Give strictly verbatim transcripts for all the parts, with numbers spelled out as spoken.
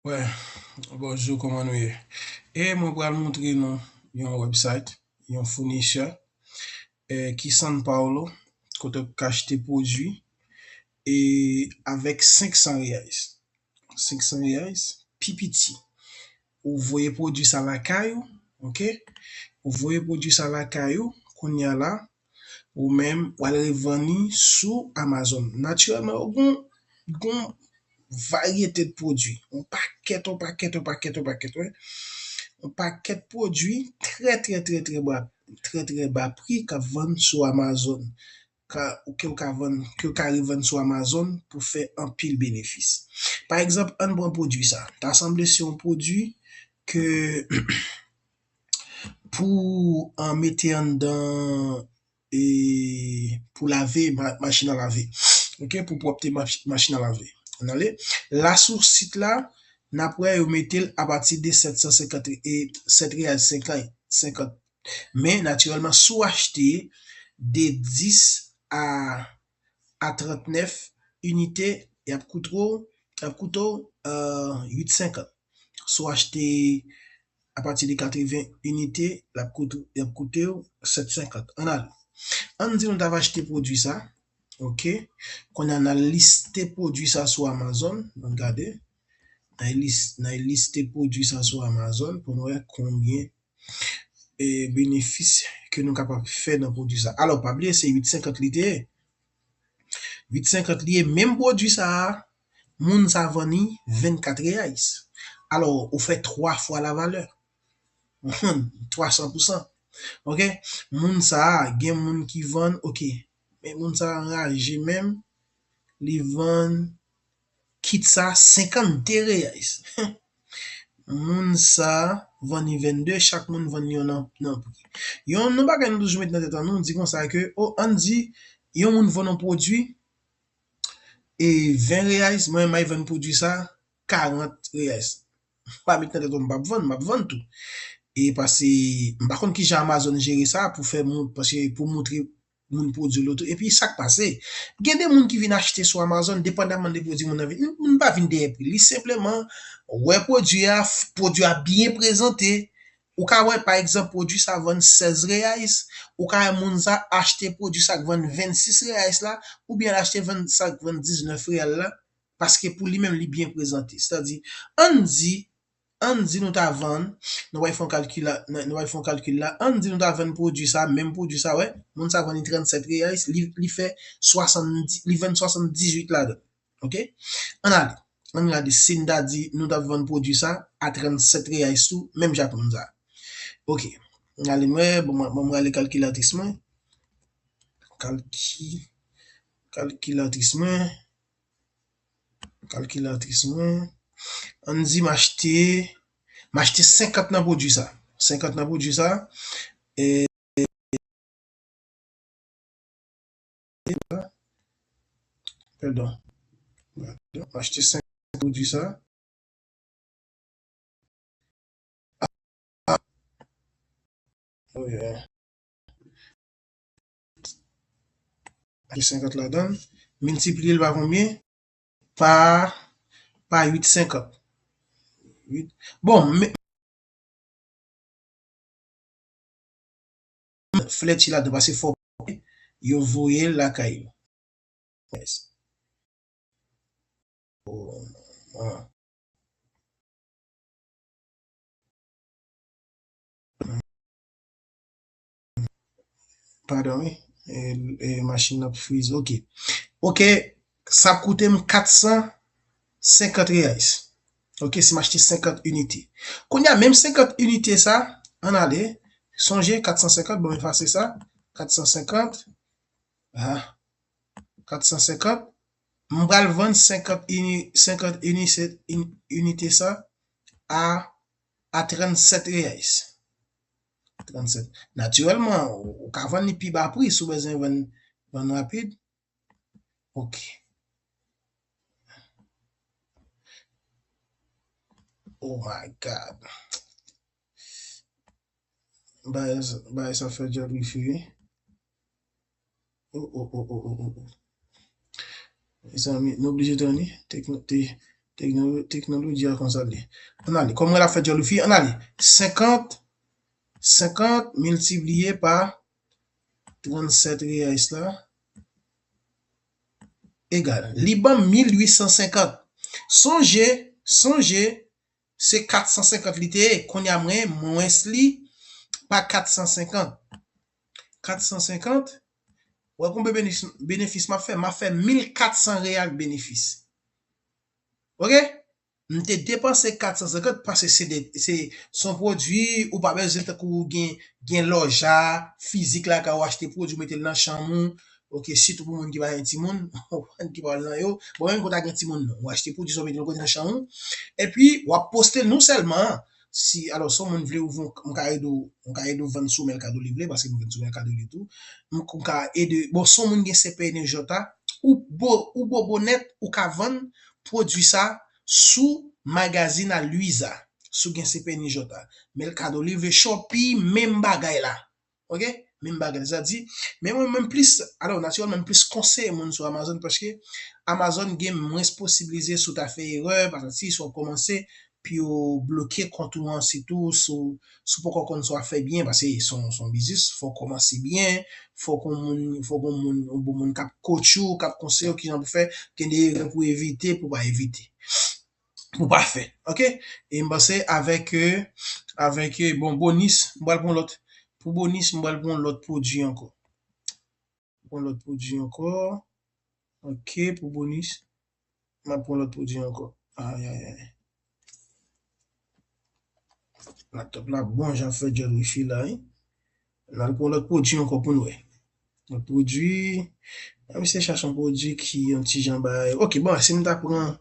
Wè, bonjou, kòman nou ye? E mwen pral montre nou yon website, yon founisè, eh, ki São Paulo, kote w ka achte pwodui, e avèk senk san reais. Senk san reais, pi piti. Ou voye pwodui sa lakay ou, ok? Ou voye pwodui sa lakay ou, kounye a la, ou menm, w al revann li sou Amazon. Natirèlman, ou gon, gon varyete de pwodui. Yon pakèt, yon pakèt, yon pakèt, yon pakèt, wè. Yon pakèt pwodui trè, trè, trè, trè ba, trè, trè ba pri k ap vann sou Amazon. Ka, ke w ka vann, ke w ka revann sou Amazon pou fè anpil benefis. Pa egzanp, ann pran pwodui sa. Ta sanble se yon pwodui ke pou, ah, mete anndan e pou lave, ma-, machin a lave. Ok, pou pwòpte mach-, machin a lave. Ann ale. La sou sit la, n ap wè yo mete l apati de sèt san senkant e sèt real senkant, senkant. Men, natirèlman, si w achte de dis a, a trannèf inite, y ap koute w, y ap koute w, euh, uit senkant. Si w achte apati de katreven inite, l ap koute, l ap koute w sèt senkant. Ann ale. Ann di nou t ap achte pwodui sa. Ok. Kounye a n al liste pwodui sa sou Amazon. Ann gade. N al lis-, n al liste pwodui sa sou Amazon pou n wè konbyen, e, benefis ke nou kapab fè nan pwodui sa. Alò, pa bliye se uit senkant li te ye. Uit senkant li ye, menm pwodui sa a, moun sa vann li vennkat reais. Alò, ou fè twa fwa la valè. Twa san pou san. Ok? Moun sa a, gen moun ki vann, ok. Men moun sa a anraje menm, li vann kit sa senkannde reais. Moun sa vann li vennde, chak moun vann li yon nan, nan pri. Yon, yon bagay nou toujou met nan tèt an nou, di konsa ke, o, ann di, yon moun vann yon pwodui, e ven reais, mwen, m al vann pwodui sa karant reais. Pa met nan tèt ou m p ap vann, m ap vann tou. E pase, m pa konn kijan Amazon jere sa pou fè moun, paske pou montre moun pwodui l tou. Epi sa k pase, gen de moun ki vin achte sou Amazon, depandaman de pwodui moun nan vin, moun pa vin dèyè pri. Li senpleman wè pwodui a, f-, pwodui a byen prezante. Ou ka wè, pa egzanp, pwodui sa vann sèz reais, ou ka wè moun sa achte pwodui sa k vann vennsis reais la, oubyen l achte vann sa k vann diznèf real la, paske pou li menm, li byen prezante. Sètadi, ann di, ann di nou ta vann, nou pral fè yon kalkila-, nou pral fè yon kalkil la, ann di nou ta vann pwodui sa, menm pwodui sa, wè, moun sa vann li trannsèt reais, li, li fè swasanndis, li vann swasanndizuit ladan. Ok? Ann ale. Ann gade si n ta di nou t ap vann pwodui sa a trannsèt reais tou, menm jan ak moun sa. Ok. Ann ale, mwen, bon, mwen, mwen, mwen ale kalkilatris mwen. Kalki-, kalkilatris mwen. Kalkilatris mwen. Ann di m achte, m achte senkant nan pwodui sa. Senkant nan pwodui sa. E, pardon. Pardon. M achte senkant pwodui sa. Oh, yeah. Achte senkant ladan. Miltipliye l pa konbyen? Pa, pa uit senkant. Uit. Bon, men, flèch ladan, paske fò yo voye l lakay yo. Yes. Oh, ah. Padon, wi. E, e, machin nan ap frize. Ok. Ok. Sa ap koute m kat san senkant reais. Ok, si m achte senkant inite. Kounye a, menm senkant inite sa, ann ale. Sonje, kat san senkant, bon, m efase sa. Kat san senkant. Ah, kat san senkant. M pral vann senkant ini-, senkant ini-, se-, in-, inite sa a, a trannsèt reais. Trannsèt. Natirèlman, ou, ou ka vann li pi ba pri si w bezwen vann, vann rapid. Ok. Oh my God. Bagay sa, bagay sa fè djòl wifi, wi. Oh, oh, oh, oh, oh, oh. Mezanmi, nou oblije tann, wi. Teknik, te-, Teknolo-, teknoloji a konsa l ye. Ann ale. Kòm mwen la fè djòl wifi, ann ale. Senkant, senkant miltipliye pa trannsèt reyès la egal. Li ban m mil uit san senkant. Sonje, sonje, se kat san senkant li te ye. Kounye a mwen, mwens li pa kat san senkant. Kat san senkant, wè konbyen benefis, benefis m ap fè? M ap fè mil kat san reyal benefis. Oke? M te depanse kat san senkant paske se de, se, se yon pwodui ou pa bezwen tankou gen, gen lòja fizik lakay ou achte pwodui ou mete l nan chanm ou. Oke, sitou pou moun ki pa gen timoun, ou konprann ki pa al nan yo. Bon, menm ke w ta gen timoun, non. Ou achte pwodui sa ou mete l kote nan chanm ou. Epi, w ap poste l non sèlman, si, alò, si yon moun vle ouvri yon, m ka ede w, m ka ede w vann sou Mercado Libre, paske m vann sou Mercado Libre tou. M, m ka ede, bon, si yon moun gen C P N J A, ou bo, ou bobo nèt, ou ka vann pwodui sa sou magazin a Luiza, si w gen C P N J A. Mercado Libre, Shopee, menm bagay la. Oke? Menm bagay la. Sa di, men mwen, mwen plis, alò, natirèlman, mwen plis konseye moun sou Amazon, paske Amazon gen mwens posibilite si w ta fè erè, patati, si w ap kòmanse, pou yo bloke kont ou an, sitou si w, si w poko konn sa w ap fè byen, paske se yon, se yon biznis, fò w kòmanse byen, fòk yon moun, fòk yon moun, yon bon moun k ap coach ou, k ap konseye w kijan pou fè, gen de erè pou evite, pou pa evite. Pou pa fè. Oke? E m panse avèk, euh, avèk, euh, bon, bonis, m pral pran lòt. Pou bonis, m pral pran lòt pwodui ankò. Pran lòt pwodui ankò. Oke, pou bonis, m ap pran lòt pwodui ankò. Ay, ay, ay. Laptop la bon jan fè djòl wifi la, wi. N al pran lòt pwodui ankò pou n wè. Lòt pwodui. An, misye chache yon pwodui ki yon ti jan bay. Oke, bon, si m ta pran,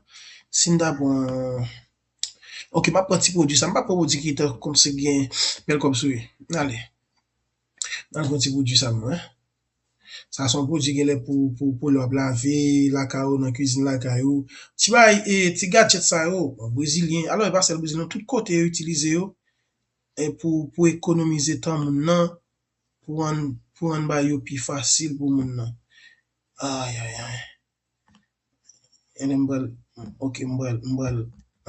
si m ta pran, oke, m ap pran ti pwodui sa. M pa pran pwodui ki tan kòmsi gen bèl kòb sou li. Ale. N al pran ti pwodui sa, mwen. Sa se yon pwodui genlè pou, pou, pou lè w ap lave lakay ou, nan kwizin lakay ou. Ti bagay, e, ti gadjèt sa yo, bon, brezilyen, alò, e pa sèl brezilyen, tout kote yo itilize yo, e pou, pou ekonomize tan moun nan, pou rann, pou rann bagay yo pi fasil pou moun nan. Ay, ay, ay. E lè m pral, oke, m pral, m pral,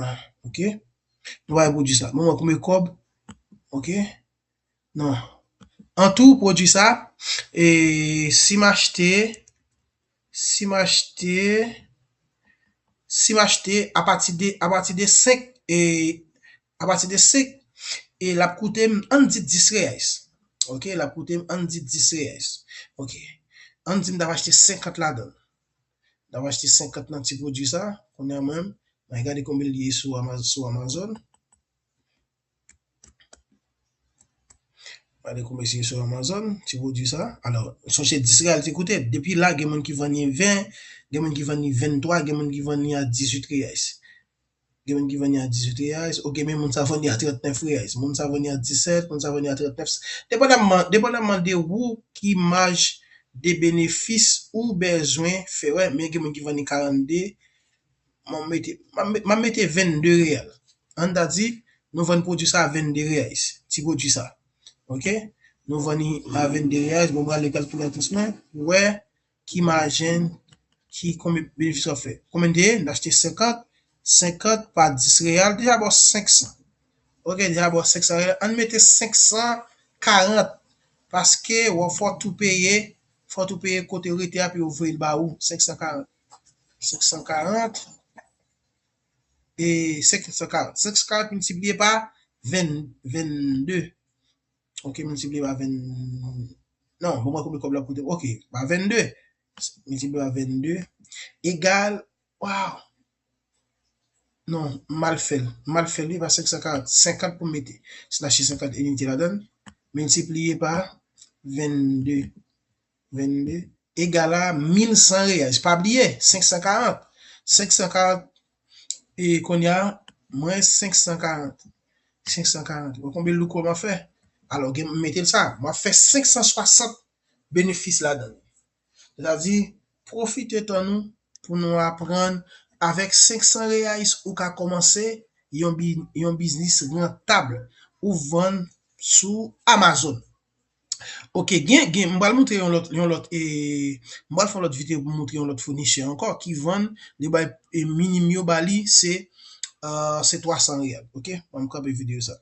ah, oke. Nou va pwodui sa. Mwen, mwen, konbyen kòb? Oke. Non. An tou, pwodui sa, e si m achte, si m achte, si m achte apati de, apati de senk, e apati de senk, e l ap koute m, ann di dis reais. Oke, l ap koute m, ann di dis reais. Oke. Ann di m ta va achte senkant ladan l. M ta va achte senkant nan ti pwodui sa. Kounye a mwen, mwen gade konbyen l ye sou Ama-, sou Amazon. Gade konbyen se sou Amazon, ti pwodui sa. Alò, sonje dis real te koute. Depi la, gen moun ki vann li ven, gen moun ki vann li venntwa, gen moun ki vann li a dizuit reais. Gen moun ki vann li a dizuit reais. Oke, men moun sa vann li a trannèf reais. Moun sa vann li a disèt, moun sa vann li a trannèf. Depandamman, depandamman de ou ki maj de benefis ou bezwen fè, wè, men gen moun ki vann li karannde, m ap mete, m ap me-, m ap mete vennde real. Ann ta di, nou vann pwodui sa a vennde reais, ti pwodui sa. Oke? Nou vann li a vennde reais, bon, m prale kalkilatris mwen, pou wè ki majen, ki konbyen benefis w ap fè. Konbyen te ye? M t achte senkant, senkant pa dis real, deja ba w senk san. Oke, deja ba w senk san real. Ann mete senk san karant, paske w fò tou peye, fò tou peye kote w rete a, pou yo voye l ba ou, senk san karant. Senk san karant, e senk san karant. Senk san karant miltipliye pa ven, vennde. Oke, miltipliye pa ven, non, bon, mwen konbyen kòb la koute. Oke, pa vennde. Miltipliye pa vennde. Egal, waw. Non, m mal fè l. M mal fè l, wi, pa senk san karant. Senkant pou m mete. Si n achte senkant inite ladan l, miltipliye pa vennde. Vennde egal a mil san reais. Pa bliye, senk san karant. Senk san karant, e kounye a, mwens senk san karant. Senk san karant. Wè konbyen louko m ap fè? Alò, gen, m mete l sa. M ap fè senk san swasant benefis ladan l. Sètadi, pwofite tan nou pou nou aprann. Avèk senk san reais, ou ka kòmanse yon bi-, yon biznis rantab. Ou vann sou Amazon. Ok, gen, gen, m pral montre yon lòt, yon lòt, e, m pral fè yon lòt videyo pou montre yon lòt founisè ankò ki vann, li bay, e, minim yo ba li, se, euh, se twa san riyal, ok? Ban m kanpe videyo sa.